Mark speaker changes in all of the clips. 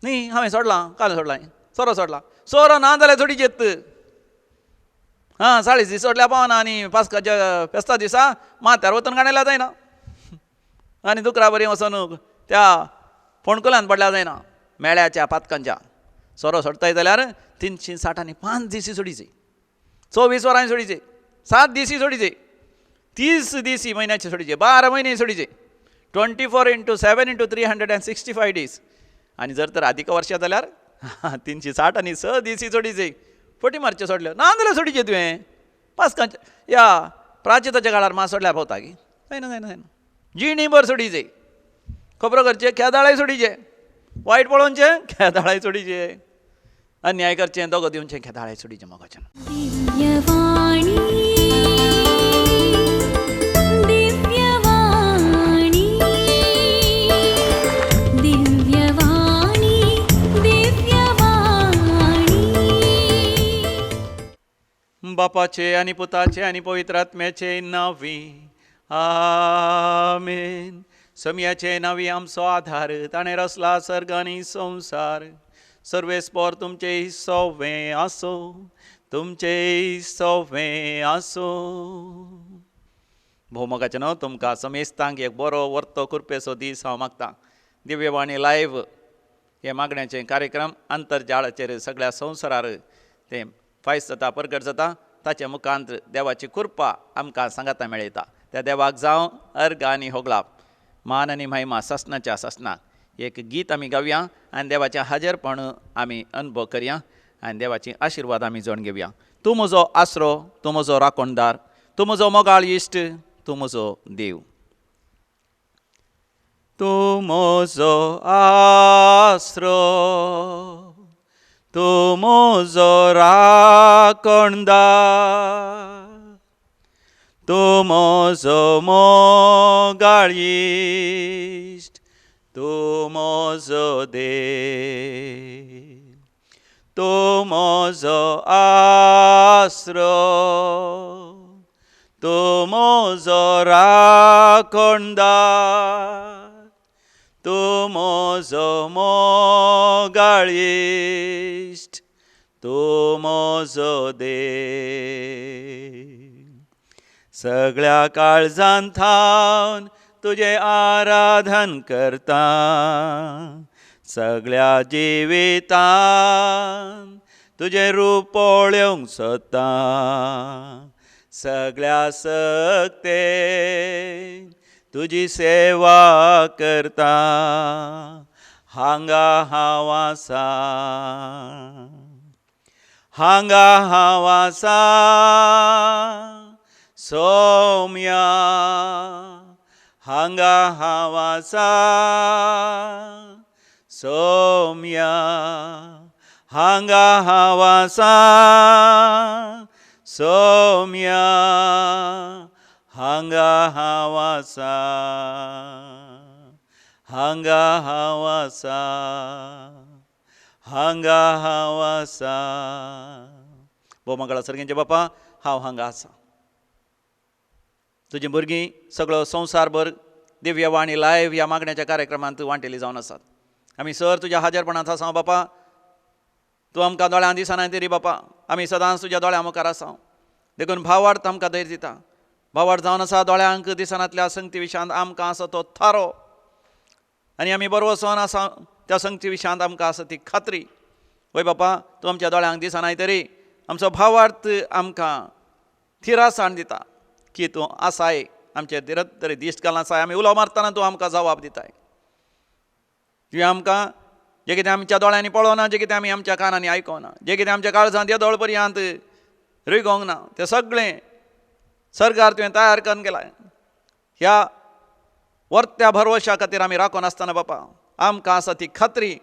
Speaker 1: न्ही हांवें सोडलां, काल सोडलां, सोरो सोडला, सोरो ना जाल्यार सोडीचेत. हां 40 दीस सोडल्या पावना आनी पास्काच्या फेस्ता दिसा माथ्यार वचून काडल्या जायना आनी दुकरा बरी वचून त्या फोंडकुलान पडल्या जायना. मेळ्याच्या पातकांच्या सोरो सोडताय जाल्यार 360 आनी 5 दिसी सोडीचे, 24 वरांनी सोडीचे, 7 दिसी सोडीचे, 30 दिसी म्हयन्याचे सोडीचे, 12 म्हयने सोडीचे, 24 × 7 × 365 days. आनी जर तर अधिक वर्षा जाल्यार 360 आनी 6 दिसी सोडीचे. फटी मारचे सोडल्यो ना जाल्यार सोडीचे तुवें पास्कांच्या ह्या प्राचिताच्या काळार मात सोडल्यार पावता की जायना जायना जायना. जिणीभर सोडीचे, खबरो करचे खेदाळाय सोडीचे, वायट पळोवचें खेदाळाय सोडीचे, अन्याय करचें दोगो दिवचें खेदाळाय सोडीचे. मोगाचें बापाचे आनी पुताचे आनी पवित्र आत्म्याचे नांवी आमेन. समयाचे नांवी आमचो आधार, ताणें रचला सर्ग आनी संवसार. सर्वेस्पोर तुमचे सोवें आसो, तुमचे सोवें आसो. भोवमोगाचें न्हू तुमकां समेस्तांक एक बरो वर्तो कृपेचो दीस हांव मागतां. दिव्यवाणी लायव्ह हे मागण्याचे कार्यक्रम आंतरजाळाचेर सगळ्या संवसारार ते फायस जाता, परगट जाता. ताचे मुखांत देवाची कृपा आमकां सांगाता मेळयता. त्या देवाक जावं अर्घ आनी होगळाप, मान आनी महिमा सासणाच्या सासणाक. एक गीत आमी गावया आनी देवाचें हाजेरपण आमी अनुभव करया आनी देवाची आशिर्वाद आमी जाण घेवया. तूं म्हजो आसरो, तूं म्हजो राखणदार, तूं म्हजो मोगाळ इश्ट, तूं म्हजो देव. तूं म्हजो आसरो, तूं म्हजो राखणदार, तूं म्हजो मोगाळ इश्ट, तूं म्हजो देव. तूं म्हजो आसरो, तूं म्हजो राखणदार, तूं म्हजो मोगाळ इश्ट, तूं म्हजो देव. सगळ्या काळजान थावन तुजें आराधन करता, सगळ्या जिवितान तुजें रूप पळोवंक सोदता, सगळ्या सक्तेन तुजी सेवा करता. हांगा हांव आसा, हांगा हांव आसा, सोम्या हांगा हांव आसा, सोम्या हांगा हांव आसा, सोम्या हांगा हांव आसा, हांगा हांव आसा, हांगा हांव आसा. भोव सर्गेंचे बापा, हांव हांगा आसा. तुजी भुरगीं सगळो संवसारभर दिव्यवाणी लायव्ह ह्या मागण्याच्या कार्यक्रमांत वांटेली जावन आसात. आमी सर तुज्या हाजेरपणांत आसा बापा. तूं आमकां दोळ्यां दिसना तरी बापा आमी सदांच तुज्या दोळ्यां मुखार आसा. देखून भावार्थ आमकां धैर्य दिता. भावार्थ जावन आसा दोळ्यांक दिसनातल्या संगती विशयांत आमकां आसा तो थारो आनी आमी बरो वचोन आसा त्या संगती विशयांत आमकां आसा ती खात्री. वय बापा, तूं आमच्या दोळ्यांक दिसनाय तरी आमचो भावार्थ आमकां थिरासाण दिता की तूं आसाय, आमचे निरंतर दिश्ट घालून आसाय. आमी उलो मारतना तूं आमकां जवाब दिताय. तुवें आमकां जें कितें आमच्या दोळ्यांनी पळोवना, जें कितें आमी आमच्या कानांनी आयकोना, जें कितें आमच्या काळजांत येदोळ पर्यंत रिगोवंक ना, तें सगळें सरकार तुवें तयार करून केलां. ह्या वर्त्या भरवशा खातीर आमी राखून आसतना बापा आमकां आसा ती खात्री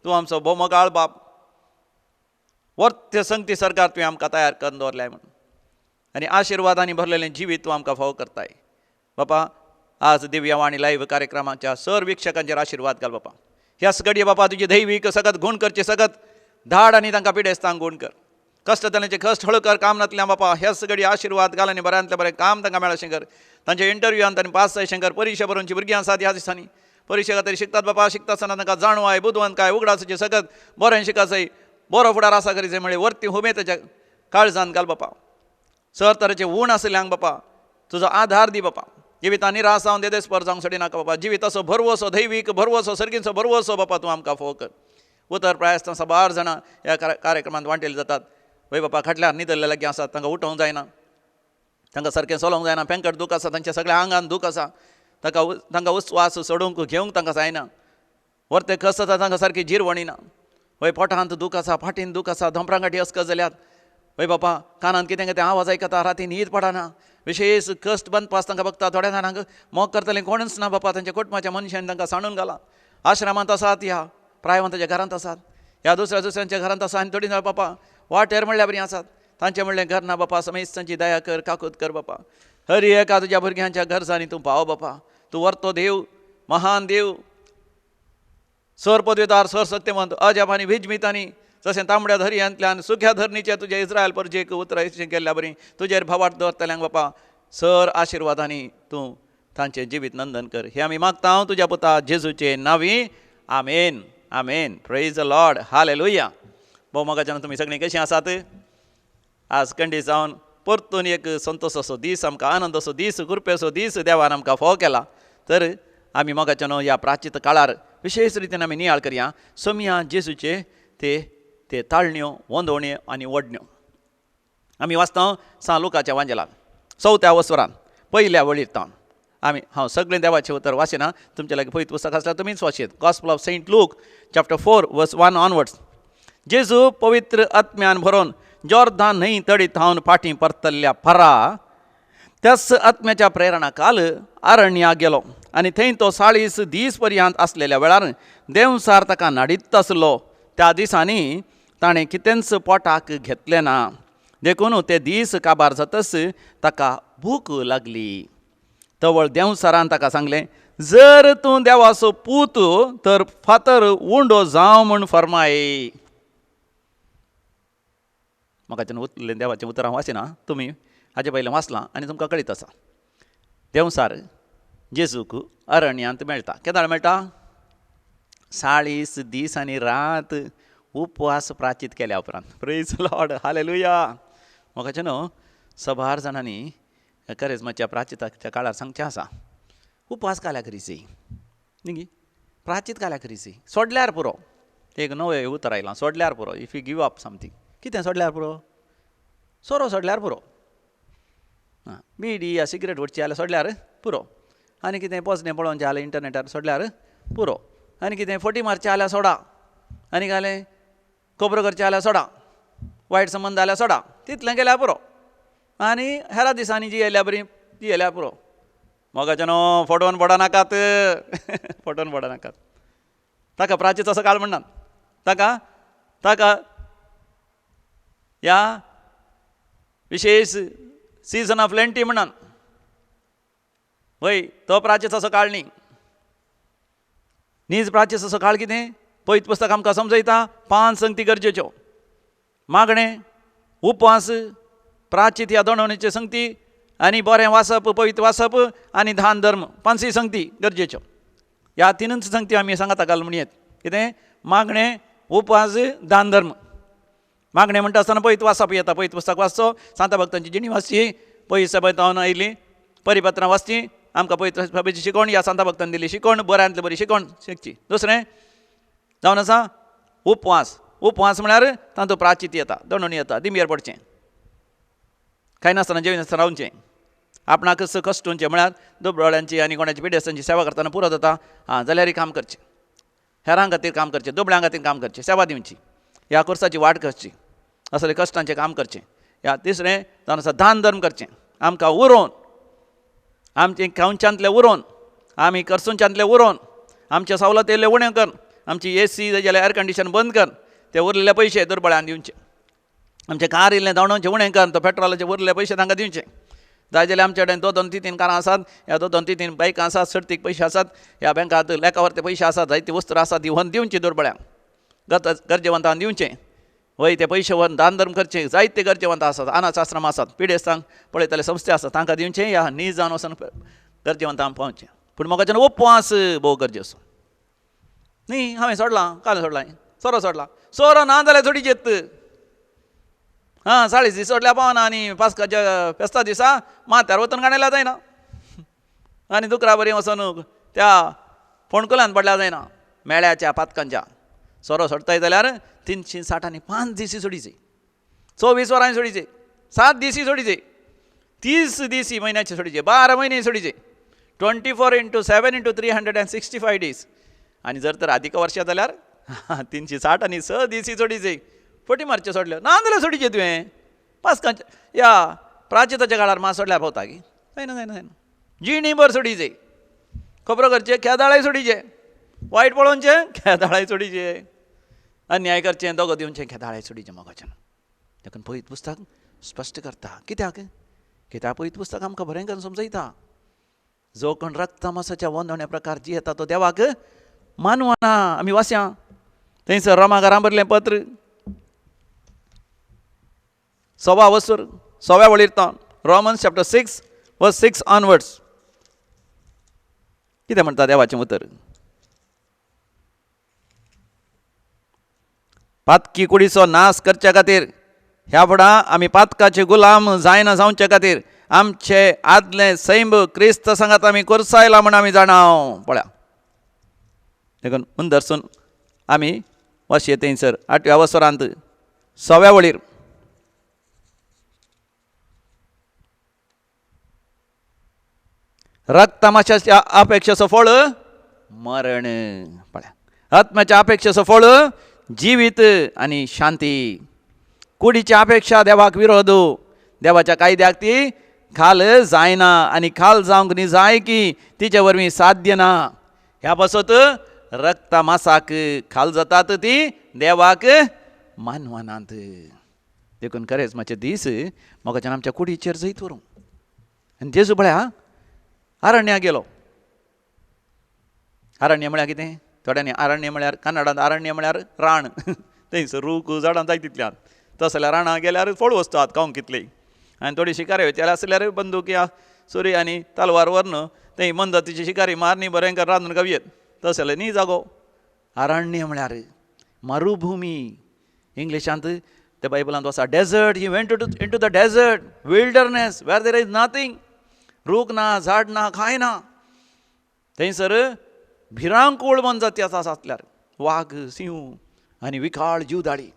Speaker 1: तूं आमचो भोवमोगाळ बाप. वर्त्य संगती सरकार तुवें आमकां तयार करून दवरलाय म्हणून आनी आशिर्वादांनी भरलेलें जिवीत तूं आमकां फावो करताय बापा. आज दिव्यवाणी लायव्ह कार्यक्रमाच्या सर वीक्षकांचेर आशिर्वाद घाल बापा. ह्याच घडये बापा तुजी दैवीक सगत गुण करचे सगत धाड आनी तांकां पिडेस्तांक गुण कर. कश्ट जाल्यांचे कश्ट हळू कर. काम नातल्या बापा ह्याच घडये आशिर्वाद घाल आनी बऱ्यांतलें बरें काम तांकां मेळशें कर. तांच्या इंटरव्यूआन तांणी पास जायशें कर. परिक्षा बरोवची भुरगीं आसात ह्या दिसांनी परिक्षे खातीर शिकतात बापा, शिकता आसतना तांकां जाणवाय, बुदवंतकाय, उगडासाचें सगळें बरें शिकासय, बरो फुडार आसा करीत म्हळ्यार वर्ती हुमेद ताच्या काळजान घाल बापा. सर तरेचे ऊण आशिल्ल्यांक बापा तुजो आधार दी बापा. जिवितान निराश जावन देदेस्पर जावंक सोडिनाका बापा. जिविताचो भरवसो, दैवीक भरवसो, सर्गीचो भरवसो बापा तूं आमकां फोव कर. उतर प्रायस्तां साबार जाणां ह्या कार्यक्रमांत वांटेल जातात. वय बापा, खाटल्यार न्हिदल्ले लागीं आसात, तांकां उठोवंक जायना, तांकां सारकें चलोवंक जायना, पेंकट दूख आसा, तांच्या सगळ्या आंगान दूख आसा, तांकां उस्वास सोडूंक घेवंक तांकां जायना, वरते कस जाता, तांकां सारकी जिरवणी ना. वय पोटांत दूख आसा, फाटीन दूख आसा, धोंपरां गांठी अस्कत जाल्यात. वय बापा, कानांत कितें कितें आवाज आयकता, राती न्हीद पडना, विशेश कश्ट बांदपास तांकां बघता. थोड्या जाणांक मोग करतलें कोणूच ना बापा, तांच्या कुटुंबाच्या मनशान तांकां सांडून घालां. आश्रमांत आसात, ह्या प्रायवंताच्या घरांत आसात, ह्या दुसऱ्या दुसऱ्यांच्या घरांत आसा, आनी थोडीं जाणां बापा वाटेर म्हणल्यार बरीं आसात, तांचें म्हणलें घर ना बापा. समेस्तांची दया कर, काकूत कर बापा. हर एका तुज्या भुरग्यांच्या गरजांनी तूं पाव बापा. तूं वर्तो देव, महान देव, सर पदवेदार, सर सत्यवंत, अजाप आनी विजमितांनी जशें तांबड्या दर्यांतल्यान सुक्या धरणीचे तुज्या इस्रायल परजेक उतरायचें केल्ल्या बरी तुजेर भावार्थ दवरतल्यांक बापा सर आशिर्वादांनी तूं तांचें जिवीत नंदन कर. हें आमी मागता तुज्या पुता जेजूचे नांवी, आमेन, आमेन. Praise the Lord, hallelujah. भोव मोगाच्यान तुमी सगळीं कशीं आसात? आज कंडी जावन परतून एक संतोसाचो दीस, आमकां आनंदाचो दीस, कृपेचो दीस देवान आमकां फोव केला. तर आमी मोगाच्यान ह्या प्राचीत काळार विशेश रितीन आमी नियाळ करया सोमया जेजूचे ते ते ताळण्यो, वंदोवण्यो आनी वडण्यो. आमी वाचता सां लुकाच्या वांजेलान चवथ्या वसरान पयल्या वळीर तावन. आमी हांव सगळें देवाचें उतर वाचिना, तुमचे लागीं पयत पुस्तक आसल्यार तुमीच वाचयत. Gospel of Saint Luke chapter 4 verse 1 onwards. जेजू पवित्र आत्म्यान भरोन जॉर्दान न्हंय तडी थावन फाटीं परतल्ल्या परा त्याच आत्म्याच्या प्रेरणा काल अरण्या गेलो आनी थंय तो 40 दीस पर्यंत आसलेल्या वेळार देंवसार ताका नाडीत आसलो. त्या दिसांनी ताणें कितेंच पोटाक घेतलें ना, देखून ते दीस काबार जातच ताका भूक लागली. तवळ देंवसारान ताका सांगलें, जर तूं देवाचो पूत तर फातर उंडो जावं म्हूण फर्माय. म्हाका उतरलें देवाचें उतर हांव वाचिना, तुमी हाजे पयलें वाचलां आनी तुमकां कळीत आसा. देंवसार जेजूक अरण्यांत मेळटा. केदाळ मेळटा? 40 दीस आनी रात उपवास प्राचीत केल्या उपरांत. Praise Lord, hallelujah. म्हाका न्हू सबार जाणांनी करेजमाच्या प्राचिताच्या काळार सांगचें आसा, उपवास काल्या करीची न्ही, प्राचीत काल्या करीची, सोडल्यार पुरो. एक नवें उतर आयलां, सोडल्यार पुरो. If you give up something, कितें सोडल्यार पुरो? सोरो सोडल्यार पुरो, आं बिडी या सिगरेट ओडची जाल्यार सोडल्यार पुरो, आनी कितें पोजणें पळोवचें जाल्यार इंटरनेटार सोडल्यार पुरो, आनी कितें फटी मारचें जाल्यार सोडा, आनी घालें खबरो करचें जाल्यार सोडा, वायट संबंद जाल्यार सोडा, तितलें केल्यार पुरो. आनी हेरा दिसांनी जी येयल्या बरी ती येयल्या पुरो. मोगाच्यान फोटोन पडनाकात, फोटोन पडनाकात. ताका प्राचीत असो काळ म्हणनात, ताका ताका ह्या विशेश सीजन ऑफ लेंटी म्हणनात. वय तो प्राचीत असो काळ न्ही. नीज प्राचीत असो काळ कितें? पयत पुस्तक आमकां समजयता 5 संगती गरजेच्यो: मागणें, उपवास, प्राचीत ह्या दोणवणीचे संगती, आनी बरें वाचप, पवित्र वाचप, आनी दान धर्म. 5 संगती गरजेच्यो. ह्या 3 संगती आमी सांगता घाल म्हणयेत. कितें? मागणें, उपवास, दान धर्म. मागणें म्हणटा आसतना पवित्र वाचप येता, पवित्र पुस्तक वाचचो, सांता भक्तांची जिणी वाचची, पयस सभेंत आयली परिपत्रां वाचची, आमकां पवित्र सभेची शिकवण ह्या सांता भक्तान दिली शिकवण, बऱ्यांतली बरी शिकवण शिकची. दुसरें जावन आसा उपवास. उपवास म्हळ्यार तातूंत प्राचीत येता, दणोणी येता, दिंबेर पडचें, खायनासतना जेवनासतना रावचें, आपणाक कश्ट म्हळ्यार दुबळ्यांची आनी कोणाची पिडेस्तांची सेवा करतना पुरो जाता आं जाल्यारय काम करचें, हेरां खातीर काम करचें, दुबळ्यां खातीर काम करचें, सेवा दिवची, ह्या कोर्साची वाट करची, असले कश्टांचें काम करचें. ह्या तिसरें जावन आसा दान धर्म करचें. आमकां उरोवन, आमचें खावच्यांतलें उरोवन, आमी करसुंच्यांतलें उरोवन, आमचे सवलत येयल्ले उणें कर, आमची एसी जाल्यार एयर कंडिशन बंद कर, ते उरलेले पयशे दुर्बळ्यान दिवचे, आमचें कार इल्लें धांवडोवचें उणें कर, तो पेट्रोलाचे उरलेले पयशे तांकां दिवचे. जाय जाल्यार आमचे कडेन 2 2 3 3 कारां आसात, ह्या 2 2 3 3 बायकां आसात, सर्तीक पयशे आसात, ह्या बँकांत लेखावर ते पयशे आसात, जायती वस्त्रां आसात, ती व्हरून दिवची दुर्बळ्यांक, गरजेवंतांक दिवचें. वय ते पयशे व्हरून दान धर्म करचे. जायते गरजेवंत आसात, अनाथ आश्रम आसात, पिडेस्तांक पळयतले संस्थे आसात, तांकां दिवचें, ह्या नीज जावन वचून गरजेवंतांक पावचें. पूण मोगाच्यान उपवास भोव गरजेचो न्ही. हांवें सोडलां, काल सोडलां, सोरो सोडला, सोरो ना जाल्यार थोडी जेत. हां 40 दीस सोडल्या पावना आनी पास्काच्या फेस्ता दिसा माथ्यार वचून गाणयल्या जायना आनी दुकरा बरी वचून त्या फोंडकुलान पडल्या जायना. मेळ्याच्या पातकांच्या सोरो सोडताय जाल्यार 360 आनी 5 दिसी सोडीचे, 24 वरांनी सोडीचे, 7 दिसी सोडीचे, 30 दिसी म्हयन्याचे सोडीचे, 12 म्हयने सोडीचे, 24 × 7 × 365 days. आनी जर तर अधिक वर्षा जाल्यार 360 आनी 6 दिसी सोडीचे. फटी मारचे सोडल्यो ना जाल्यार सोडीचे तुवें पास्कांच्या या प्राचिताच्या काळार मास सोडल्यार पावता की जायना जायना जायना. जिणी भर सोडीचे, खबरो करचे खेदाळाय सोडीचे, वायट पळोवचें खेदाळाय सोडीचे, अन्याय करचें दोगो दिवचें खेदाळाय सोडीचें मोगाच्यान. देखून पवित्र पुस्तक स्पश्ट करता. कित्याक? कित्याक पवित्र पुस्तक आमकां बरें करून समजयता, जो कोण रक्त मासाच्या वंदवण्या प्रकार जियेता तो देवाक मानवना. आमी वास्या थंयसर रोमा घरां भरलें पत्र 1.25 Vasur 1.25 वळीर तावन Romans chapter 6 verse 6 onwards कितें म्हणटा देवाचें उतर? पातकी कुडीचो नाश करच्या खातीर ह्या फुडां आमी पातकाचे गुलाम जायना जावचे खातीर आमचे आदले सैम क्रिस्त सांगात आमी कोर्सायला म्हण आमी जाणाव. पळया देखून मुंदरसून आमी वशे थंयसर 8व्या वसरांत 1.25 वळीर रक्तमाशाच्या अपेक्षेचो फळ मरण. पळया आत्म्याच्या अपेक्षेचो फळ जिवीत आनी शांती. कुडीची अपेक्षा देवाक विरोध, देवाच्या कायद्याक ती खाल जायना आनी खाल जावंक न्ही जाय की तिचे वरवीं साध्य ना. ह्या पासत रक्तमासाक खाल जातात ती देवाक मानवनात. देखून खरेंच म्हाजे दीस मोगाच्यान आमच्या कुडीचेर जैत व्हरूं. आनी जेजू पळया अरण्या गेलो. अरण्य म्हळ्यार कितें? थोड्यांनी अरण्य म्हळ्यार कन्नडांत अरण्य म्हळ्यार रान, थंयसर रूख झाडां जाय तितल्यान. तस जाल्यार रानां गेल्यार फळ वचतात खावंक कितली. आनी थोडी शिकारी वयताले आसल्यार बंदूक या सुरी आनी तलवार व्हरून थंय मनजातीची शिकारी मारनी बरें कर रांदून खावयेत. तस जाल्यार न्ही जागो. अरण्य म्हळ्यार मरुभुमी. इंग्लिशांत त्या बायबलांत आसा desert. He went into the desert, wilderness where there is nothing. रूख ना, झाड ना, कांय ना. थंयसर भिरांकूळ मनजाती आसा आसल्यार वाग, सिंह आनी विखाळ जीवदाळी.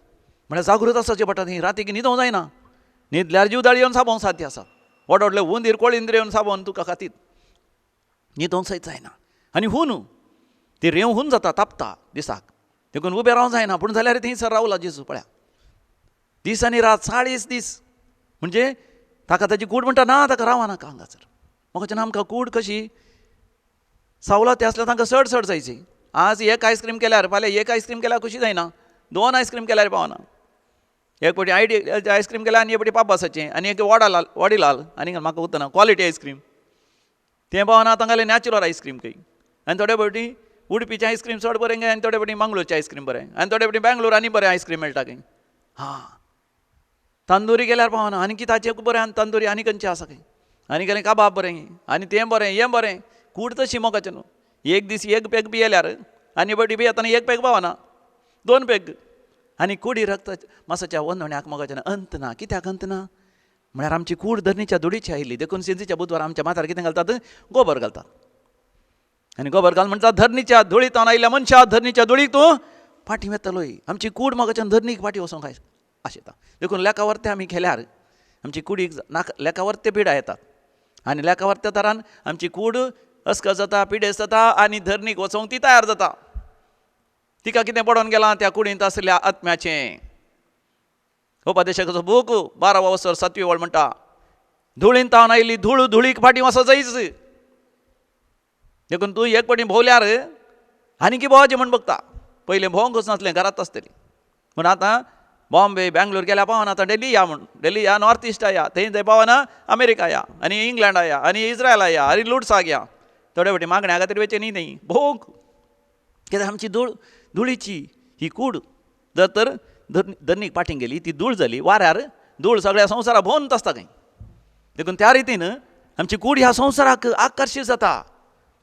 Speaker 1: म्हळ्यार जागृत आसचें पडटा. थंय रातीक न्हिदोंक जायना, न्हिदल्यार जीवदाळी येवन साबोवंक साध्य आसा. व्हड व्हडले उंदीर कोळिंद्र येवन साबोवन तुका खातीत, न्हिदोंक सयत जायना. आनी हून ती रेंव हून जाता, तापता दिसाक, देखून उबें रावंक जायना. पूण जाल्यार थंयसर रावला जेजू. पळया दीस आनी रात 40 दीस. म्हणजे ताका ताची कूड म्हणटा ना ताका रावनाका हांगासर. म्हाका आमकां कूड कशी सावला ते आसल्यार तांकां चड चड जायची. आज एक आयस्क्रीम केल्यार फाल्यां एक आयस्क्रीम केल्यार खुशी जायना, 2 आयस्क्रीम केल्यार पावना. एक फावटी आयडी आयस्क्रीम केल्यार आनी एक फावटी पापासाचें आनी एक वडा वडिलाल आनी म्हाका उरतना क्वॉलिटी आयस्क्रीम तें पावना. तांगेलें नॅचरल आयस्क्रीम खंय. आनी थोडे फावटी उडपीचें आयस्क्रीम चड बरें आनी थोडे फावटी मंगळूरचें आयस्क्रीम बरें आनी थोडे फावटी बेंगलोर आनी बरें आयस्क्रीम मेळटा खंय. हां तंदुरी केल्यार पावना आनी की ताचें बरें आनी तंदुरी आनी खंयचें आसा खंय आनी गेलें कबाब बरें आनी तें बरें हें बरें. कूड तशी मोगाचें न्हू. एक दीस एक पेग पियेल्यार आनी बडी पियेतना एक पेग पावना, 2 पेग. आनी कुडी रक्त मासाच्या वंदवण्याक मोगाचें अंत ना. कित्याक अंत ना? म्हळ्यार आमची कूड धरणीच्या धुडीची आयिल्ली. देखून सिंजीच्या बुधवार आमच्या माथ्यार कितें घालतात? गोबर घालतात. आनी गोबर घाल म्हणटात धरणीच्या धुळींत आयिल्ल्या मनशा धरणीच्या धुळीक तूं फाटीं वेतलोय. आमची कूड मोगाच्यान धरणीक फाटीं वचोंक आशेता. देखून लेखावर्ते आमी केल्यार आमची कुडीक लेखावर्ते पिडा येतात आनी लेखावर्ते तरान आमची कूड अस्कस जाता, पिडेस्त जाता आनी धरणीक वचोंक ती तयार जाता. तिका कितें पडोवन गेलां त्या कुडींत आशिल्ल्या आत्म्याचें. उपदेशकाचो बूक 12 वसर 7वी वळ म्हणटा धुळीन तावन आयिल्ली धूळ धुळीक फाटीं वचो जायच. देखून तूं एक फावटी भोंवल्यार आनी की भोंवाचें म्हण बगता. पयलें भोंवंकच नासलें, घरांत आसतली. पूण आतां बॉम्बे बेंगलोर गेल्यार पावना, आतां डेल्ली या म्हण, डेल्ली या नॉर्थ इस्टा या, थंय थंय पावना अमेरिका या आनी इंग्लंडा या आनी इस्रायला या आनी लुडसाक या. थोडे फावटी मागण्या खातीर वयचें न्ही थंय भोंवंक. कित्याक आमची धूळ धुळीची ही कूड जर तर धरणीक फाटीं गेली ती धूळ जाली, वाऱ्यार धूळ सगळ्या संवसाराक भोंवत आसता खंय. देखून त्या रितीन आमची कूड ह्या संवसाराक आकर्शीत जाता.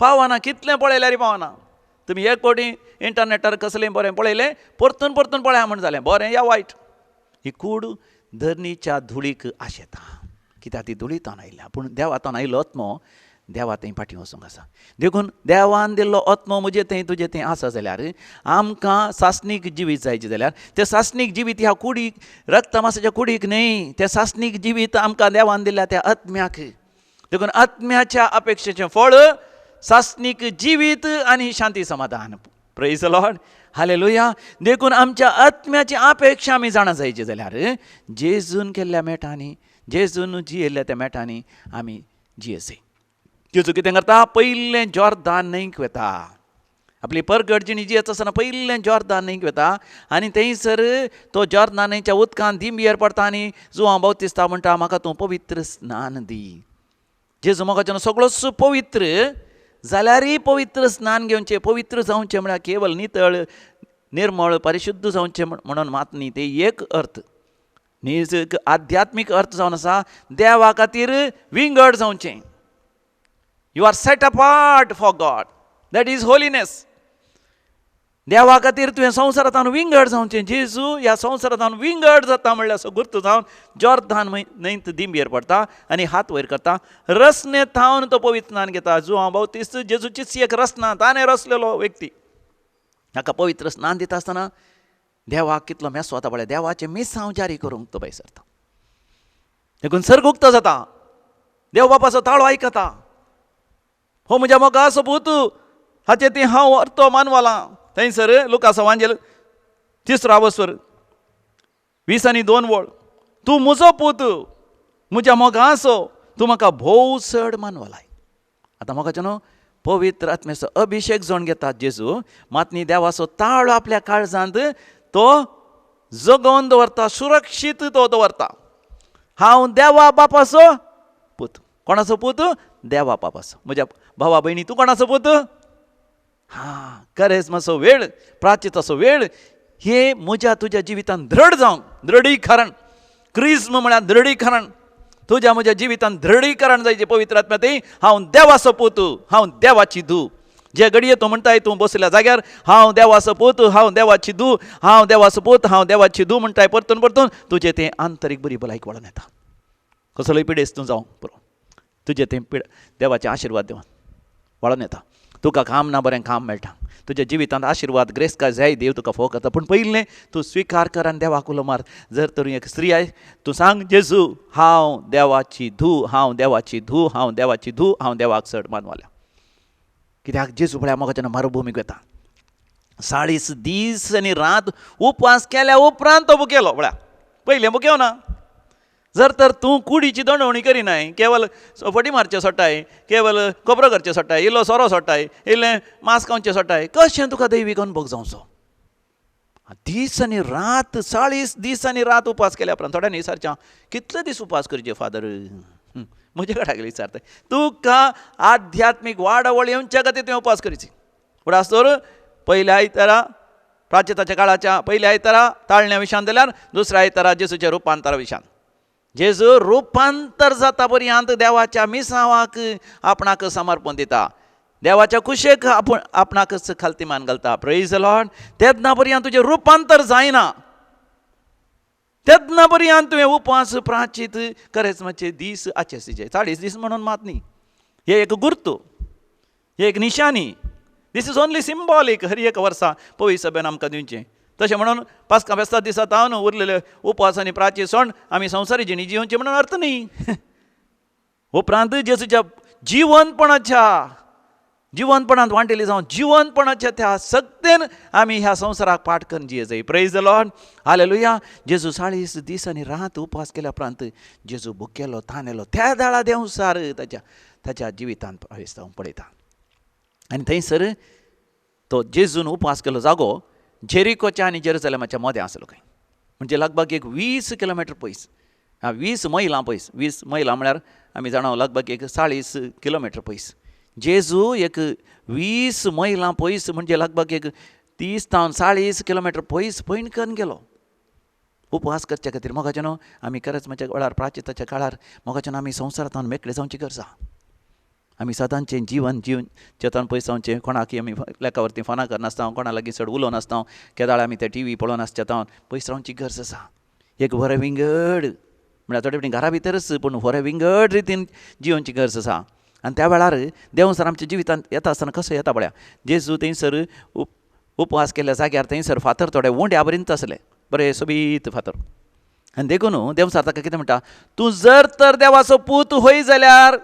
Speaker 1: पावना, कितलें पळयल्यार पावना. तुमी एक फावटी इंटरनेटार कसलें बरें पळयलें, परतून परतून पळया म्हण जालें, बरें या वायट. ही कूड धरणीच्या धुळीक आशेता, कित्याक ती धुळीतान आयल्या. पूण देवातान आयलो आत्मो देवा थंय फाटीं वचूंक आसा. देखून देवान दिल्लो आत्मो म्हजे थंय तुजे थंय आसा जाल्यार आमकां सासणीक जिवीत जायचें जाल्यार तें सासणीक जिवीत ह्या कुडीक, रक्तमासाच्या कुडीक न्हय, तें सासणीक जिवीत आमकां देवान दिल्ल्या त्या आत्म्याक. देखून आत्म्याच्या अपेक्षेचें फळ सासणीक जिवीत आनी शांती समाधान. Praise the Lord, hallelujah. देखून आमच्या आत्म्याची अपेक्षा आमी जाणा जायची जाल्यार जेजून केल्ल्या मेटांनी, जेजून जियेल्ल्या त्या मेटांनी आमी जियेसे. जेजू कितें करता, पयलें जॉर्दान न्हंयक वता, आपली परगट जिणी जियेत आसतना पयलें जॉर्दान न्हंयक वता आनी थंयसर तो जॉर्दान न्हंयच्या उदकान दिंबयेर पडटा आनी जुआंव बाप्तिस्ता म्हणटा, म्हाका तूं पवित्र स्नान दी. जेजू मोगाच्यान सगळोच पवित्र जाल्यारय पवित्र स्नान घेवचें, पवित्र जावचें म्हळ्यार केवल नितळ निर्मळ परिशुद्ध जावचें म्हणून मात न्ही, ते एक अर्थ नीज आध्यात्मीक अर्थ जावन आसा, देवा खातीर विंगड जावचें. You are set apart for God, that is holiness. देवा खातीर तुवें संवसारांत विंगड जावचें. जेजू ह्या संवसारांत विंगड जाता म्हणल्यार असो गुर्त जावन जॉर्दान न्हंयत दिंबयेर पडटा आनी हात वयर करता, रसने थावन तो पवित्र स्नान घेता. जुआंव बाप्तिस्त जेजूचीच एक रसना, ताणें रसलेलो व्यक्ती. ताका पवित्र स्नान दिता आसतना देवाक कितलो मेसो वता पळय, देवाचें मिसांव जारी करूंक तो भायर सरता. देखून सर्ग उक्तो जाता, देव बापाचो ताळो आयकता, हो म्हज्या मोगाचो पूत, हाचे ती हांव अर्थ मानवलां. थंयसर लुकास वांजेल 3 आवस्वर 20 2 वळ, तूं म्हजो पूत, म्हज्या मोगाचो, तूं म्हाका भोव चड मानवलाय. आतां मोगाचें न्हू पवित्र आत्म्याचो अभिशेक जावन घेता जेजू, मात न्ही देवाचो ताळो आपल्या काळजांत तो जगोवन दवरता, सुरक्षीत तो दवरता. हांव देवा बापाचो पूत. कोणाचो पूत? देवा बापाचो. म्हज्या भावा भयणी, तूं कोणाचो पूत? हां, करेज्माचो वेळ, प्राचिताचो वेळ हे म्हज्या तुज्या जिवितान दृढ जावंक, दृढीकरण, क्रिज्म म्हळ्यार दृढीकरण, तुज्या म्हज्या जिवितान दृढीकरण जायचें पवित्र आत्म्या ती. हांव देवाचो पूत, हांव देवाची धूव. जे घडये तूं म्हणटाय तूं बसल्या जाग्यार, हांव देवाचो पूत, हांव देवाची धूव, हांव देवाचो पूत, हांव देवाची धूव म्हणटाय परतून परतून, तुजें तें आंतरीक बरी भलायकी वाडून येता. कसलोय पिडेस्त तूं जावं पुरो, तुजें तें पिड देवाचे आशिर्वाद दिवन वाडून येता. तुका काम ना, बरें काम मेळटा, तुज्या जिवितांत आशिर्वाद ग्रेस काय जाय, देव तुका फोव करता. पूण पयलें तूं स्विकार कर आनी देवाक उलो मार. जर तर एक स्त्री I, तूं सांग, जेजू हांव देवाची धूव, हांव देवाची धूव, हांव देवाची धूव, हांव देवाक चड मानवाल्या. कित्याक जेजू पळया मोगाच्यान मरुभुमीक वता, 40 दीस आनी रात उपवास केल्या उपरांत तो भुकेलो. पळया पयलें भुकेव ना. जर तर तूं कुडीची दंडवणी करिनाय, केवल फटी मारचें सोडटाय, केवल खबरो करचें सोडटाय, इल्लो सोरो सोडटाय, इल्लें मांस खावचें सोडटाय, कशें तुका दैवीक अनुभव जावचो? दीस आनी रात, 40 दीस आनी रात उपास केल्या उपरांत. थोड्यांनी विचारचें, कितले दीस उपास करचे फादर? म्हजे कडेन आयले विचारता, तुका आध्यात्मीक वाडावळ येवच्या खातीर तुवें उपास करची. पूण आसतोर पयल्या आयतारा प्राचिताच्या काळाच्या पयल्या आयतारा ताळण्या विशान जाल्यार दुसऱ्या आयतारा जेजूच्या रुपांतरा विशान. जेजू रुपांतर जाता पर्यंत देवाच्या मिसांवाक आपणाक समर्पण दिता, देवाच्या कुशेक आपूण आपणाकच खालती मान घालता. Praise the Lord. तेन्ना पर्यंत तुजें रुपांतर जायना, तेन्ना पर्यंत तुवें उपवास प्राचीत करेज्माचे दीस आचेसीचे 40 दीस म्हणून मात न्ही. हे एक गुर्तू, हे एक निशानी, this is only symbolic. हर एक वर्सा पवित्र सभेन आमकां दिवचें. तशें म्हणून पास्का फेस्ता दिसा तावन उरलेले उपवास आनी प्राचीत सोण आमी संवसारी जिणी जिवची म्हणून अर्थ न्ही. उपरांत जेजूच्या जिवनपणाच्या जिवनपणांत वांटेली जावन जिवनपणाच्या त्या सक्तेन आमी ह्या संवसाराक पाठ करून जिये जाय. Praise the Lord, hallelujah. जेजू 40 दीस आनी रात उपवास केल्या उपरांत जेजू भुकेलो तानेलो त्या दाळा देंवसार ताच्या ताच्या जिवितांत प्रवेश जावंक पळयता. आनी थंयसर तो जेजून उपवास केलो जागो जेरिकोच्या आनी जेरुजलेमाच्या मदें आसलो खंय, म्हणजे लगभग एक 20 किलोमिटर पयस, आं 20 मैलां पयस. 20 मैलां म्हळ्यार आमी जाणा लगभग एक 40 किलोमिटर पयस. जेजू एक 20 मैलां पयस म्हणजे लगभग एक 30 तावन 40 किलोमिटर पयस पयण करून गेलो उपवास करच्या खातीर. मोगाचें न्हू आमी खरेंच म्हज्या वेळार प्राचिताच्या काळार मोगाचें आमी संवसारांत मेकळे जावची गरज आसा. आमी सदांचें जिवन जिवन चेतन पयस जावचें, कोणाकय आमी लेखा वरती फोनां करनासता, कोणा लागीं चड उलोवं नासता, केदाळ आमी ते टी व्ही पळोवन आसचे पयस रावची गरज आसा. एक बरें विंगड म्हळ्यार थोडे फावटी घरा भितरच पूण बरें विंगड रितीन जिवनची गरज आसा. आनी त्या वेळार देंवचार आमच्या जिवितांत येता आसतना कसो येता पळया, जेजू थंयसर उपवास केल्ल्या जाग्यार थंयसर फातर थोडे उंड्या बरींच आसले, बरे सोबीत फातर. आनी देखून देंवचार ताका कितें म्हणटा, तूं जर तर देवाचो पूत होय जाल्यार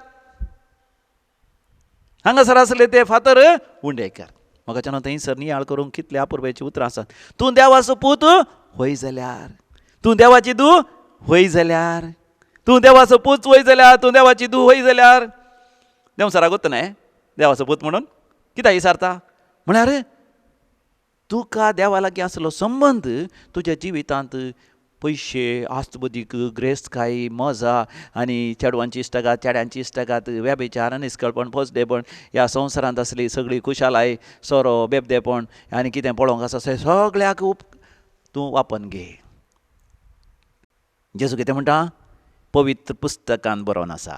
Speaker 1: हांगासर आसले ते फातर उंडे कर. म्हाका थंयसर नियाळ करूंक कितले अपुरबायेची उतरां आसात. तूं देवाचो पूत होय जाल्यार, तूं देवाची धूव होय जाल्यार, तूं देवाचो पूत होय जाल्यार, तूं देवाची धूव होय जाल्यार. देंवचाराक वता न्हय देवाचो पूत म्हणून कित्याक विचारता म्हळ्यार तुका देवा लागीं आसलो संबंद तुज्या जिवितांत पयशे, आस्तबुदीक, ग्रेस्तकाय, मजा आनी चेडवांची इश्टागात, चेड्यांची इश्टागात, व्यभिचार, निस्कळपण, फसदेपण, ह्या संवसारांत आसली सगळी खुशालाय, सोरो, बेबदेपण आनी कितें पळोवंक आसा तें सगळ्याक तूं वापरून घे. जेजू कितें म्हणटा, पवित्र पुस्तकान बरोवन आसा.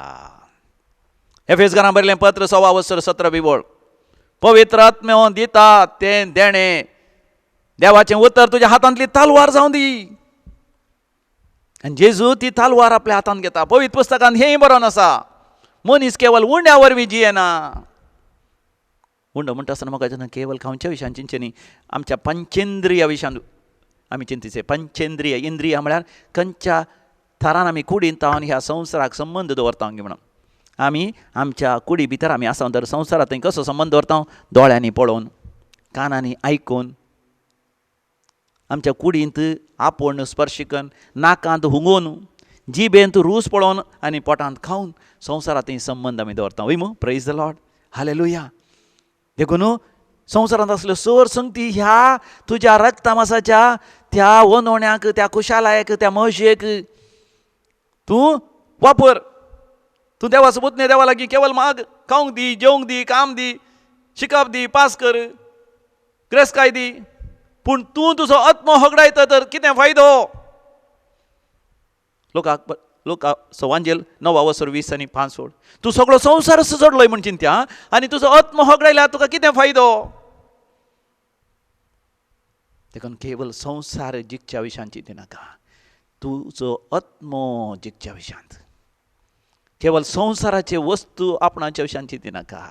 Speaker 1: एफेसकारां बरयलें पत्र 1.25 17 वळ, पवित्र आत्म्यो दिता तें देणें, देवाचें उतर तुज्या हातांतली तलवार जावं दी. आनी जेजू ती तलवार आपल्या हातांत घेता. पवित्र पुस्तकान हेंय बरोवन आसा, मनीस केवल उंड्या वरवीं जियेना. उंडो म्हणटा आसतना म्हाका जेन्ना केवल खावच्या विशयान चिंतचें न्ही, आमच्या पंचेंद्रिया विशयान आमी चिंतिचे. पंचेंद्रिय, इंद्रिया म्हळ्यार खंयच्या थरान आमी कुडींत आनी ह्या संवसाराक संबंद दवरता म्हणून. आमी आमच्या कुडी भितर आमी आसा तर संवसारांत कसो संबंद दवरता, दोळ्यांनी पळोवन, कानांनी आयकून, आमच्या कुडींत आपोवन स्पर्श करून, नाकांत हुंगून, जिबेंत रूच पळोवन आनी पोटांत खावन संवसारांत संबंद आमी दवरता. वय मू, प्रेज the Lord, hallelujah. देखून संवसारांत आसल्यो सर संगती ह्या तुज्या रक्तमासाच्या त्या वनवण्याक, त्या खुशालायक, त्या मजेक तूं वापर. तूं देवाचो पूत न्हय, देवा लागीं केवल माग, खावंक दी, जेवंक दी, काम दी, शिकप दी, पास कर, ग्रेस्तकाय दी, पूण तूं तुजो आत्मो होगडायता तर कितें फायदो? लोकाक लोका सवांजेल 9:20 आनी 5 सोड, तूं सगळो संवसार जोडलोय म्हण चिंत्या आनी तुजो आत्मो होगडायल्यार तुका कितें फायदो? देखून केवल संवसार जिखच्या विशयान चिंती नाका, तुजो आत्मो जिखच्या विशयांत, केवल संवसाराचे वस्तू आपणाच्या विशयान चिंती नाका.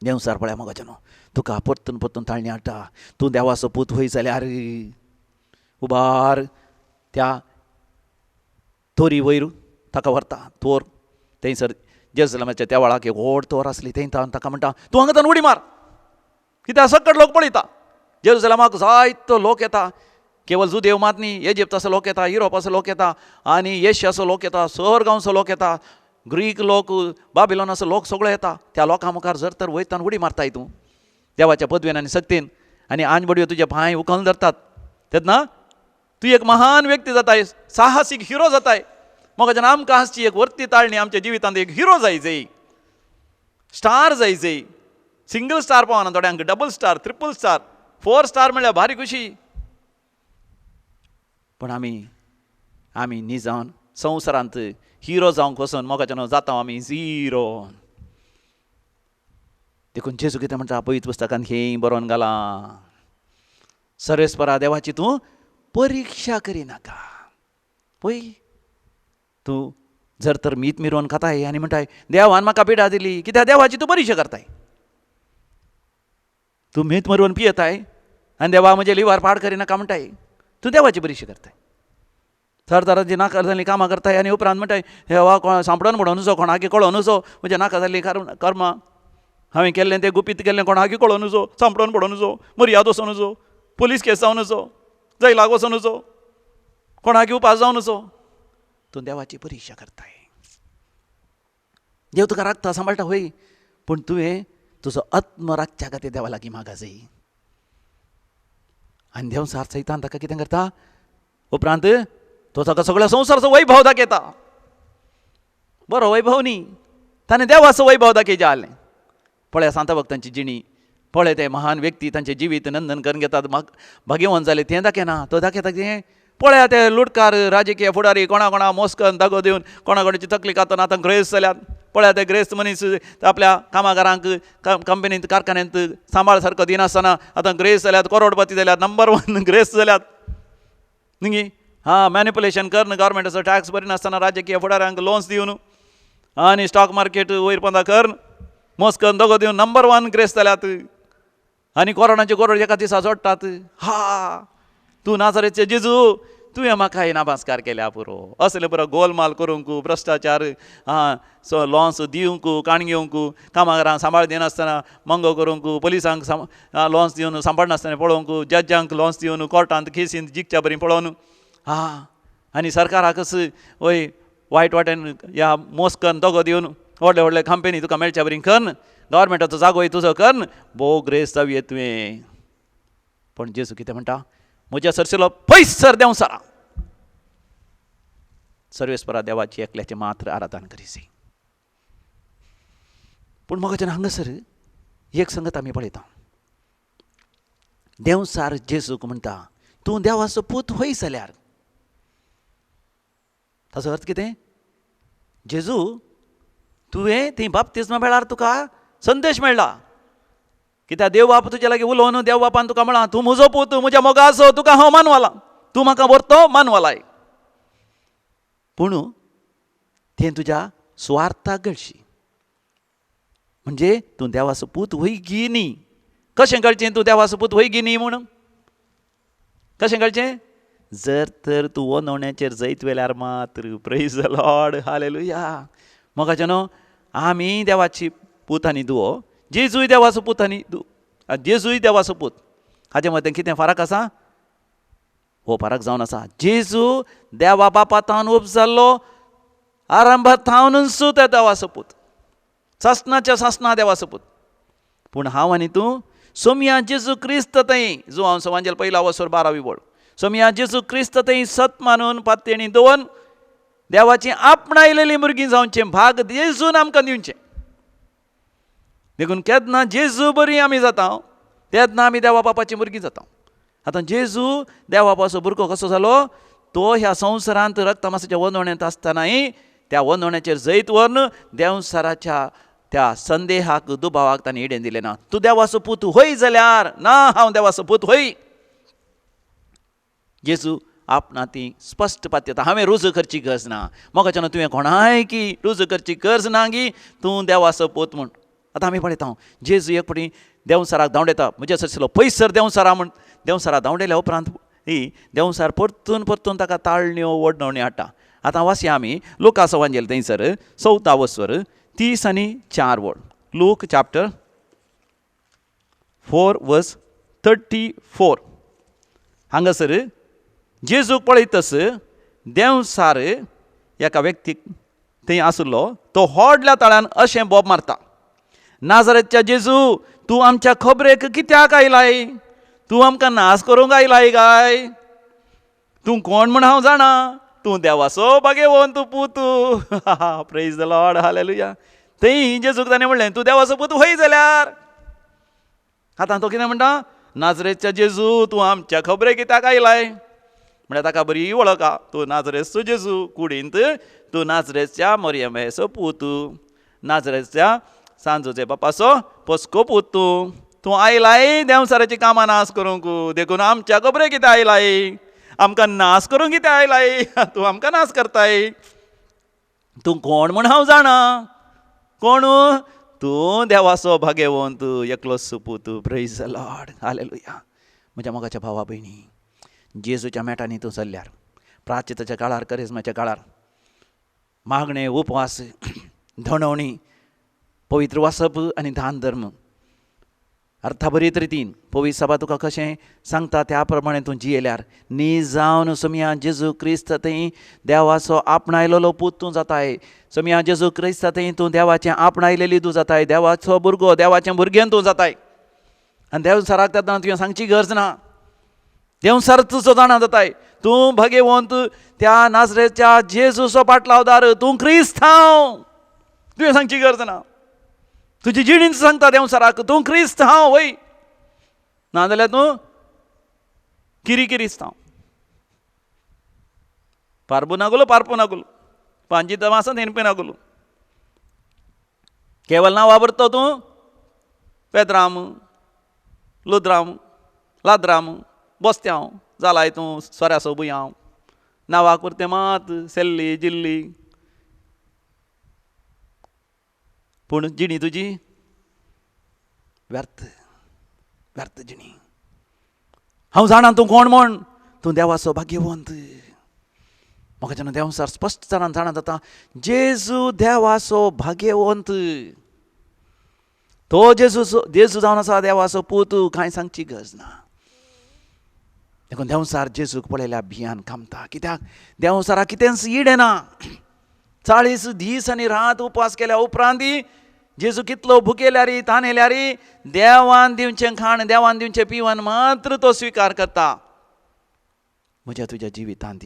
Speaker 1: देंवचार पळया मोगाचें न्हू, तुका परतून परतून ताळणी हाडटा, तूं देवाचो पूत होय जाल्यार उबार त्या तोरी वयर ताका व्हरता. तोर थंयसर जेरुसलेमाच्या त्या वेळाक एक व्हड तोर आसली, थंय ताका म्हणटा तूं हांगा उडी मार, कित्याक सकट लोक पळयता. जेरुसलेमाक जायतो लोक येता, केवल जुदेव मात न्ही, इजिप्ताचो लोक येता, युरोपाचो लोक येता आनी एशियाचो लोक येता, सर गांवचो लोक येता, ग्रीक लोक, बाबिलोनाचो लोक सगळो येता. त्या लोकां मुखार जर तर वयतान उडी मारताय तूं देवाच्या पदवेन आनी शक्तीन, आनी आंज बडयो तुजे पांय उखलून धरतात, तेन्ना तूं एक महान व्यक्ती जाताय, साहसीक हिरो जाताय. म्हाका जेन्ना आमकां आसची एक वर्ती ताळणी आमच्या जिवितांत एक हिरो जाय जाय, स्टार जाय जाय, सिंगल स्टार पावना थोड्यांक, double star, triple star, 4 star म्हणल्यार भारी खुशी. पूण आमी आमी न्ही जावन संवसारांत हिरो जावंक वचून मोगाच्यान जाता आमी झिरो. देखून जेजू कितें म्हणटा पवित्र पुस्तकान हें बरोवन घालां, सरेस्परा देवाची तूं परिक्षा करिनाका. पळय तूं जर तर मीत मिरोवन खाताय आनी म्हणटाय देवान म्हाका पिडा दिली, कित्याक देवाची तूं परिक्षा करताय? तूं मीत मिरोवन पियेताय आनी देवा म्हजें लिवार पाड करिनाका म्हणटाय, तूं देवाची परिक्षा करताय. थरथरांची नाका जाल्लीं कामां करताय आनी उपरांत म्हणटाय देवा कोण सांपडोन म्हणून नुजो, कोणाकी कळोन नुजो म्हजें नाका जाल्लीं कर्मां हांवें केल्लें तें गुपीत केल्लें कोणाकी कळोन नुजो, सांपडोन पडोन नुजो, मर्याद वचोन नुजो, पुलीस केस जावन नुजो, जैलाक वचोन नुजो, कोणाकी उपास जावन नुजो. तूं देवाची परिक्षा करताय. देव तुका राखता सांबाळटा होय, पूण तुवें तुजो आत्म राखच्या खातीर देवा लागीं मागा जाय. आनी देंवचार सैतान ताका कितें करता उपरांत तो ताका सगळ्या संवसाराचो वैभव दाखयता. बरो वैभव न्ही, ताणें देवाचो वैभव दाखयचें आहलें. पळय सांता भक्तांची जिणी, पळय ते महान व्यक्ती तांचें जिवीत नंदन करून घेतात, भाग्यवान जाले तें दाखयना. तो दाखयता कितें, पळया ते लुटकार राजकीय फुडारी कोणा कोणा मोस करून दागो दिवन कोणा कोणाची तकली कातून आतां ग्रेस जाल्यात. पळया ते ग्रेस्त मनीस आपल्या कामागारांक कंपनींत कारखान्यांत सांबाळ सारको दिनासतना आतां ग्रेस्त जाल्यात, करोडपती जाल्यात, नंबर 1 ग्रेस्त जाल्यात न्ही. हां, मॅनिपुलेशन करून गव्हर्मेंटाचो टॅक्स भरिनासतना राजकीय फुडाऱ्यांक लोन्स दिवन आनी स्टॉक मार्केट वयर पोंदा करून मोस करून दगो दिवन नंबर 1 ग्रेस्त जाल्यात आनी करोडांचे करोड एका दिसा जोडटात. हा, तूं नाजरेचे जेजू, तुवें म्हाका नाबास्कार केल्या पुरो. असले पुरो गोलमाल करूंक, भ्रश्टाचार, आं सो लोन्स दिवंक, काण घेवंक, कामागारांक सांबाळ दिनासतना मंगो करूंक, पोलिसांक लोन्स दिवन सांबाळनासतना पळोवंक, जज्जांक लोन्स दिवन कोर्टांत केसींत जिखच्या बरी पळोवन, आं आनी सरकाराकच वय वायट वाटेन ह्या मोस करून दगो दिवन व्हडले व्हडले कंपनी तुका मेळच्या बरी करून गव्हर्मेंटाचो जागोय तुजो करून भोव ग्रेस जावये तुवें. पूण जेजू कितें म्हणटा? म्हज्या सरशिलो पयस सर देंवचारा, सर्वेस्परा देवाची एकल्याचें मात्र आराधन करीसी. पूण म्हाका हांगासर एक संगत आमी पळयता, देंवचार जेजूक म्हणटा तूं देवाचो पूत होय जाल्यार. ताचो अर्थ कितें? जेजू तुवें थंय बाप्तिज्मा वेळार तुका संदेश मेळ्ळा, कित्याक देव बाप तुज्या लागीं उलोवन देव बापान तुका म्हळां तूं म्हजो पूत, म्हज्या मोगाचो, तुका हांव मानवला, तूं म्हाका व्हरतो मानवलाय. पूण तें तुज्या सुवार्थाक घडशी, म्हणजे तूं देवाचो पूत वय गी न्ही. कशें कळचें तूं देवाचो पूत वय गी न्ही म्हणून? कशें कळचें? जर तर तूं वनवण्याचेर जैत वेल्यार मात्र. प्रेज the Lord, hallelujah. मोगाचे न्हू, आमी देवाची पूत आनी धुवो, जेजूय देवाचो पूत आनी जेजूय देवाचो पूत, हाजे मदें कितें फरक आसा? हो फरक जावन आसा. जेजू देवा बापा थावन उब जाल्लो, आरंभात थावनूच त्या देवाचो पूत, सासणाच्या सासणा देवाचो पूत. पूण हांव आनी तूं सोमया जेजू क्रिस्त थंय, जुवांव सवांजेल पयला वसर 12वी वळ, सोमया जेजू क्रिस्त थंय सत मानून पात्येणी दवरून देवाची आपणायलेली भुरगीं जावचें भाग जेजून आमकां दिवचें. देखून केन्ना जेजू बरी आमी जाता तेन्ना आमी देवा बापाची भुरगीं जाता. आतां जेजू देवा बापाचो भुरगो कसो जालो? तो ह्या संवसारांत रक्तमासाच्या वनवण्यांत आसतनाय त्या वनवण्याचेर जैत व्हरून देंवचाराच्या त्या संदेहाक दुबावाक ताणें इडेन दिलें ना. तूं देवाचो पूत होय जाल्यार ना, हांव देवाचो पूत होय. जेजू आपणा ती स्पश्ट पात्यता, हांवें रुजू करची गरज ना, मोगाच्यान तुवें कोणाय की रुजू करची गरज ना की तूं देवाचो पूत म्हूण. आतां आमी पळयता जेजू एक फावटी देंवचाराक धांवडयता, म्हज्या सरशिलो पयसर देंवचारा म्हूण. देंवचारा धांवडयल्या उपरांत ही देंवचार परतून परतून ताका ताळण्यो वडणवण्यो हाडटा. आतां वाचया आमी लुकास वांजेल थंयसर 4 वसर 30 आनी 4 वळ, लूक चॅप्टर 4 वर्स 34. हांगासर जेजूक पळयतस देंवचार एका व्यक्तीक थंय आशिल्लो, तो व्हडल्या ताळ्यान अशें बोब मारता, नाजरेतच्या जेजू तूं आमच्या खबरेक कित्याक आयलाय? तूं आमकां नाश करूंक आयलाय काय? तूं कोण म्हूण हांव जाणा, तूं देवाचो भागेवन तूं पूत. प्रेज the Lord, hallelujah. थंय जेजूक ताणें म्हणलें तूं देवाचो पूत होय जाल्यार. आतां तो कितें म्हणटा? नाजरेतच्या जेजू तूं आमच्या खबरेक कित्याक आयलाय? म्हळ्यार ताका बरी वळख आहा, तूं नाजरेतचो जेजू, कुडींत तूं नाजरेतच्या मरियमाचो पूत, नाजरेतच्या सांजोचे बापाचो पोसको पूत तूं, तूं आयलाय देंवचाराची कामां नाश करूंक, देखून आमच्या खबरेक कितें आयलाय? आमकां नाश करूंक कितें आयलाय? तूं आमकां नाश करताय. तूं कोण म्हूण हांव जाणा, कोण तूं? देवाचो भागेवंत एकलो सुपूत. प्रेज the Lord, hallelujah. म्हज्या मोगाच्या भावा भयणी, जेजूच्या मेटांनी तूं चल्ल्यार प्राचिताच्या काळार, करिज्माच्या काळार मागणें, उपवास, धणवणी, पवित्र वाचप आनी दान धर्म अर्थाभरीत रितीन पवित्र सभा तुका कशें सांगता त्या प्रमाणे तूं जियेल्यार नी जावन सोमया जेजू क्रिस्त थंय देवाचो आपणायलेलो पूत तूं जाताय. सोमया जेजू क्रिस्त थंय तूं देवाचें आपणायलेली तूं जाताय, देवाचो भुरगो, देवाचें भुरगें तूं जाताय. आनी देंवचाराक तेन्ना तुवें सांगची गरज ना, देंवचार तुजो जाणा जाताय, तूं भगेवंत त्या नाजरेच्या जेजूचो पाटलावदार, तूं क्रिस्तांव. तुवें सांगची गरज ना, तुजी जिणीन सांगता देंवचाराक तूं क्रिस्तांव वय, नाजाल्यार तूं किरी किरिस्तांव. पारबू नागुलो, पारपू नागुलो, पांजी तमासा नेनपे नागुलो. केवल नांव वापरतो तूं पेद्राम लुद्राम लाद्राम बोस्त्यांव जालाय तूं सोऱ्याचो बुयांव नांवाक पुरतें मात सेल्ली जिल्ली पूण जिणी तुजी व्यर्थ व्यर्थ जिणी. हांव जाणा तूं कोण म्हण, तूं देवाचो भाग्यवंत. म्हाका जेन्ना देंवचार स्पश्ट जाणान जाणा जाता जेजू देवाचो भाग्यवंत. तो जेजू जेजू जावन आसा देवाचो पूत, कांय सांगची गरज ना. देखून देंवचार जेजूक पळयल्यार भियान कामता. कित्याक देंवचाराक कितेंच इडें ना. 40 दीस आनी रात उपास केल्या उपरांत जेजू कितलो भुकेल्यारी तानेल्यारी देवान दिवचें खाण देवान दिवचें पिवन मात्र तो स्विकार करता. म्हज्या तुज्या जिवितांत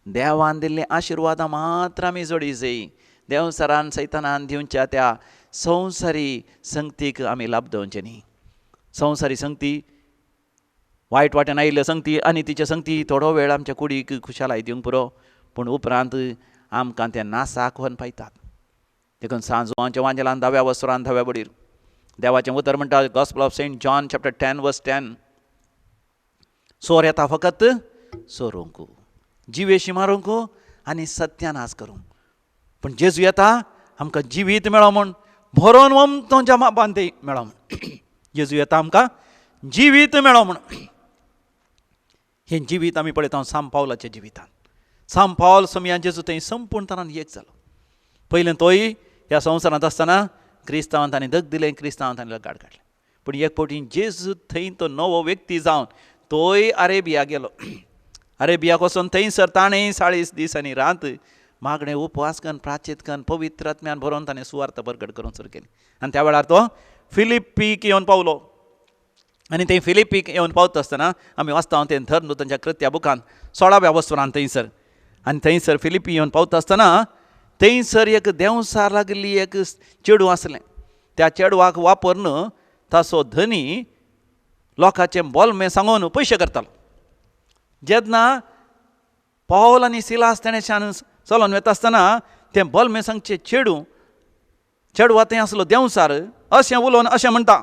Speaker 1: देवान दिल्लीं आशिर्वादां मात्र आमी जोडी जाय. देंवचारान सैतानान दिवच्या त्या संवसारी संगतीक आमी लाभ दिवचें न्ही. संवसारी संगती वायट वाटेन आयिल्ले संगती आनी तिचे संगती थोडो वेळ आमच्या कुडीक खुशालाय दिवंक पुरो, पूण उपरांत आमकां ते नासाक व्हरून पायतात. देखून सांजवांच्या वांजेलान 10व्या वस्त्रान 10व्या बडीर देवाचें उतर म्हणटा gospel of Saint John chapter 10 verse 10, चोर येता फकत चोरूंक, जिवेशी मारूंक आनी सत्यानाश करूंक, पूण जेजू येता आमकां जिवीत मेळो म्हूण, भरोन वमतोच्या मापान मेळो म्हूण. जेजू येता आमकां जिवीत मेळो म्हूण. हें जिवीत आमी पळयता सांत पावलाच्या जिवितान. सांत पावल समयान जेजू थंय संपूर्ण तरान एक जालो. पयलें तोय ह्या संवसारांत आसतना क्रिस्तांवान ताणें दग दिलें, क्रिस्तांवान ताणें लगाड काडलें, पूण एक फावटी जेजू थंय तो नवो व्यक्ती जावन तोय अरेबिया गेलो. अरेबियाक वचून थंयसर ताणें 40 दीस आनी रात मागणें उपवास करून प्राचीत करून पवित्र आत्म्यान भरोवन ताणें सुवार्थ परगट करूंक सुरू केली. आनी त्या वेळार तो फिलिप्पीक येवन पावलो. आनी थंय फिलिप्पीक येवन पावता आसतना आमी वाचता तें धर्मदूतांच्या कृत्या बुकान 16व्या वस्तुरान थंयसर. आनी थंयसर फिलिप्पी येवन पावता आसतना थंयसर एक देंवचार लागिल्ली एक चेडूं आसलें. त्या चेडवाक वापरून ताचो धनी लोकांचें बोलमें सांगून पयशे करतालो. जेन्ना पावल आनी सिलास तेणेच्यान चलोन वता आसतना तें बोलमें सांगचें चेडूं चेडवा थंय आसलो देंवचार अशें उलोवन अशें म्हणटा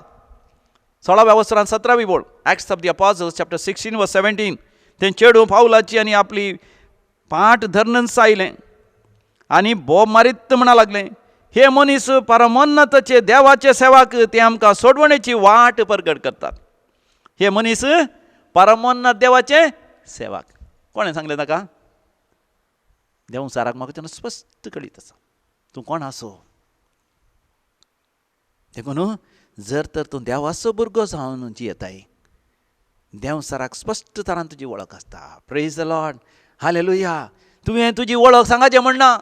Speaker 1: 16व्या वस्त्रान 17वी बोळ Acts of the Apostles chapter 16 verse 17. तें चेडूं पावलाची आनी आपली पाट धरणच आयलें आनी बोब मारीत म्हणा लागलें, हे मनीस परमोन्नताचे देवाचे सेवाक ते आमकां सोडवणेची वाट परगट करतात. हे मनीस परमोन्नत देवाचे सेवाक. कोणें सांगलें ताका? देंवचाराक म्हाका तेन्ना स्पश्ट कळीत आसा तूं कोण आसो. देखून जर तर तूं देवाचो भुरगो जावन जियेताय देंवचाराक स्पश्ट तरान तुजी वळख आसता. Praise the Lord, hallelujah. तुवें तुजी वळख सांगाचें म्हणना,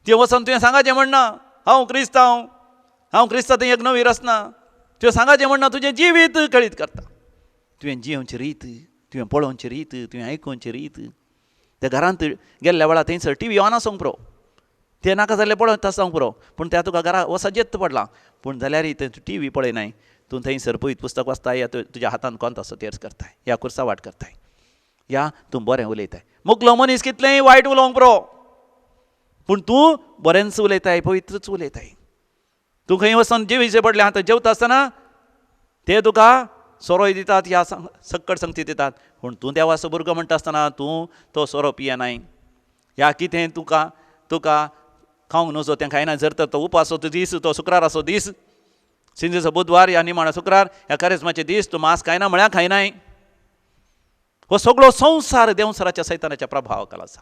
Speaker 1: तें वचोन तुवें सांगाचें म्हणना हांव क्रिस्तांव, हांव क्रिस्तांव थंय एक नवी रचना. तुवें सांगाचें म्हणना, तुजें जिवीत कळीत करता. तुवें जियोवची रीत, तुवें पळोवची रीत, तुवें आयकुवची रीत. त्या घरांत गेल्ल्या वेळार थंयसर टी व्ही ऑन आसूंक पुरो, तें नाका जाल्यार पळोवंक आसूंक पुरो, पूण त्या तुका घरा वचजेत पडलां, पूण जाल्यार थंय तूं टी व्ही पळयनाय, तूं थंयसर पयत पुस्तक वाचताय या तुज्या हातान कोंत आसा तेर्स करताय या कुर्सा वाट करताय या तूं बरें उलयताय. मुकलो मनीस कितलेंय वायट उलोवंक पुरो, पूण तूं बरेंच उलयताय, पवित्रच उलयताय. तूं खंय वचोन जेवचें पडलें आतां जेवता आसतना ते तुका सोरोय दितात या सक्कड संगती दितात, पूण तूं देवाचो भुरगो म्हणटा आसतना तूं तो सोरो पियेनाय या कितें तुका तुका खावंक नजो तें खायना. जर तर तो उपासो दीस, तो शुक्राराचो दीस, सिंजेचो बुधवार या निमाणो शुक्रार ह्या करेजमाचे दीस तूं मांस खायना म्हळ्यार खायनाय. हो सगळो संवसार देंवचाराच्या सैतानाच्या प्रभावा खाला आसा.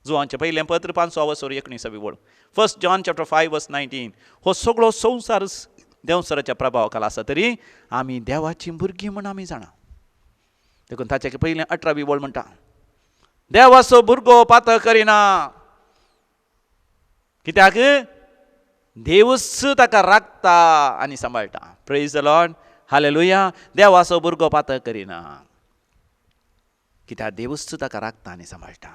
Speaker 1: जुवांचें पयलें पत्र 5:19 वळ, 1 John chapter 5 verse 19. हो सगळो संवसार देंवचाराच्या प्रभावा खाला आसा तरी आमी देवाची भुरगीं म्हूण आमी जाणा. देखून ताचे पयलें 18वी वळ म्हणटा देवाचो भुरगो पातक करिना, कित्याक देवूच ताका राखता आनी सांबाळटा. Praise the Lord, hallelujah. देवाचो भुरगो पातक करिना कित्याक देवूच ताका राखता आनी सांबाळटा.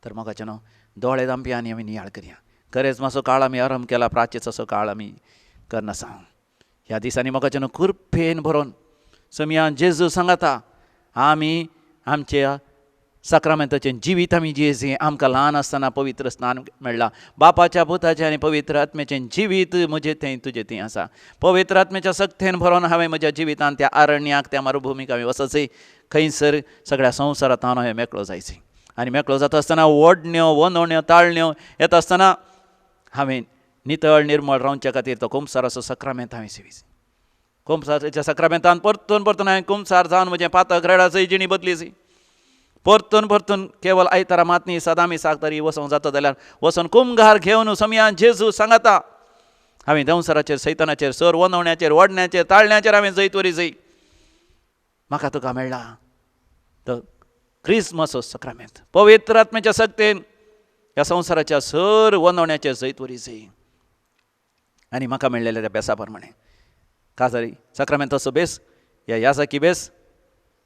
Speaker 1: तर मोगाचें न्हू दोळे दामपी आनी आमी नियाळ करया. करेजमाचो काळ आमी आरंभ केला, प्राचीचो काळ आमी करनासा. ह्या दिसांनी मोगाचें न्हू कृपेन भरोन समयान जेजू सांगाता आमी आमच्या साक्रामेंताचें जिवीत आमी जियेसी. आमकां ल्हान आसतना पवित्र स्नान मेळ्ळां. बापाच्या पुताचें आनी पवित्र आत्म्याचें जिवीत म्हजें थंय तुजें थंय आसा. पवित्र आत्म्याच्या सक्तेन भरोन हांवें म्हज्या जिवितांत त्या आरण्याक त्या मरुभुमीक हांवें वचचें, खंयसर सगळ्या संवसारांत हांवें मेकळो जायचें. आनी मेकळो जाता आसतना ओडण्यो वनवण्यो ताळण्यो येता आसतना हांवें नितळ निर्मळ रावच्या खातीर तो कुमसाराचो साक्रामेंत हांवें सेविचें. कुमसाराच्या साक्रामेंतान परतून परतून हांवें कुमसार जावन म्हजें पातक रेडाची जिणी बदलीची. परतून परतून केवल आयतारा मात न्ही, सदां मिसाक तरी वचोंक जाता जाल्यार वचोन कुमघार घेवन समयान जेजू सांगाता हांवें संवसाराचेर सैतानाचेर सर वनवण्याचेर ओडण्याचेर ताळण्याचेर हांवें जैत वरी जय म्हाका तुका मेळ्ळा तो क्रिसमस साक्रामेंत. पवित्र आत्म्याच्या सक्तेन ह्या संवसाराच्या सर वनवण्याचेर जैत वरी जय आनी म्हाका मेळ्ळेल्या त्या बेसा प्रमाणें काजारी साक्रामेंताचो बेस ह्या याजाकी बेस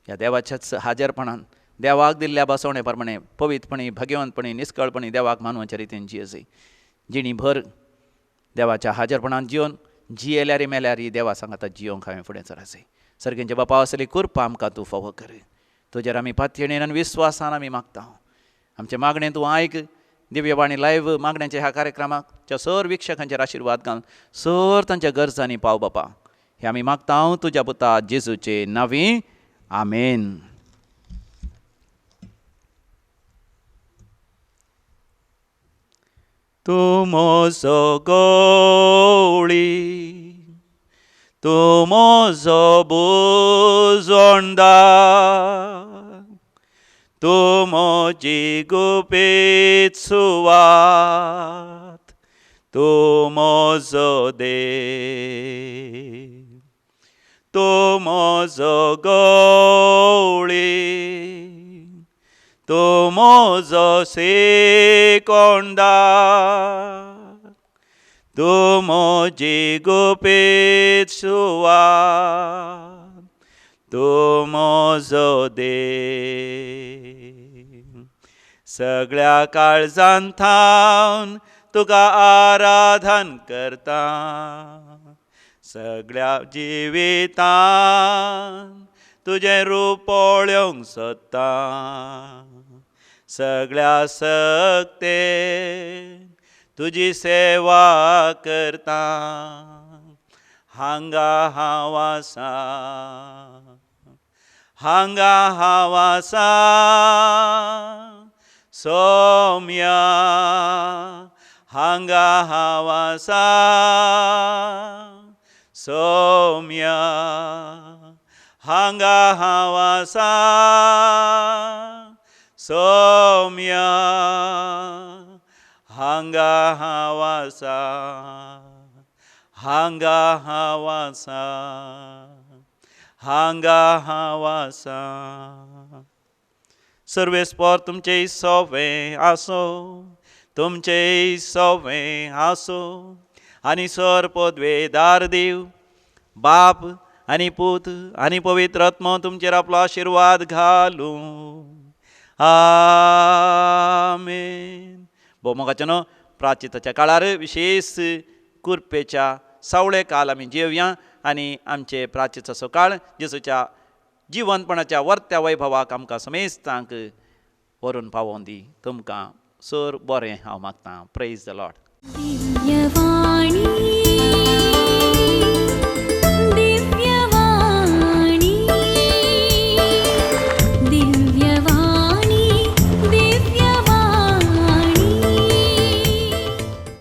Speaker 1: ह्या देवाच्याच हाजेरपणान देवाक दिल्ल्या बसवणे प्रमाणें पवित्रपणी भाग्यवंतपणी निस्कळपणी देवाक मानवाच्या रितीन जियेसी. जिणी भर देवाच्या हाजेरपणान जिवन जियेल्यारी मेल्यारी देवा सांगाता जियोंक हांवें फुडें सरासे. सर्गेंच्या बापा आसली कृपा आमकां तूं फावो कर. तुजेर आमी पातयेन आनी विस्वासान आमी मागता. आमचें मागणें तूं आयक. दिव्यवाणी लायव्ह मागण्याच्या ह्या कार्यक्रमाच्या सर विक्षकांचेर आशिर्वाद घाल, सर तांच्या गरजांनी पाव बापा. हें आमी मागता तुज्या पुता जेजूचे नांवी, आमेन. तूं म्हजो गवळी, तूं म्हजो बुजवणदार, तूं म्हजी गुपीत सुवात, तूं म्हजो देव, तूं म्हजो गवळी, तूं म्हजो सेकोंदार, तूं म्हजी गुपीत सुवात, तूं म्हजो देव. सगळ्या काळजान थावन तुका आराधन करता, सगळ्या जिवितान तुजें रूप पळोवंक सोदता, सगळ्या सक्तेन तुजी सेवा करता. हांगा हांव आसा, हांगा हांव आसा, सोम्या हांगा हांव आसा, सोम्या हांगा हांव आसा, सोम्या हांगा हांव आसा, हांगा हांव आसा, हांगा हांव आसा. सर्वेस्पर तुमचें सोवें आसो, तुमचें सोवें आसो, आनी सर पदवेदार देव बाप आनी पूत आनी पवित्र आत्मो तुमचेर आपलो आशिर्वाद घालूं. आमेन. भोवमोगाचें न्हू प्राचिताच्या काळार विशेश कुरपेच्या सावळे काल आमी जियोवया आनी आमचे प्राचिताचो काळ जेजूच्या जिवनपणाच्या वर्त्या वैभवाक आमकां समेस्तांक व्हरून पावोवन दी. तुमकां सर बरें हांव मागतां. Praise the Lord.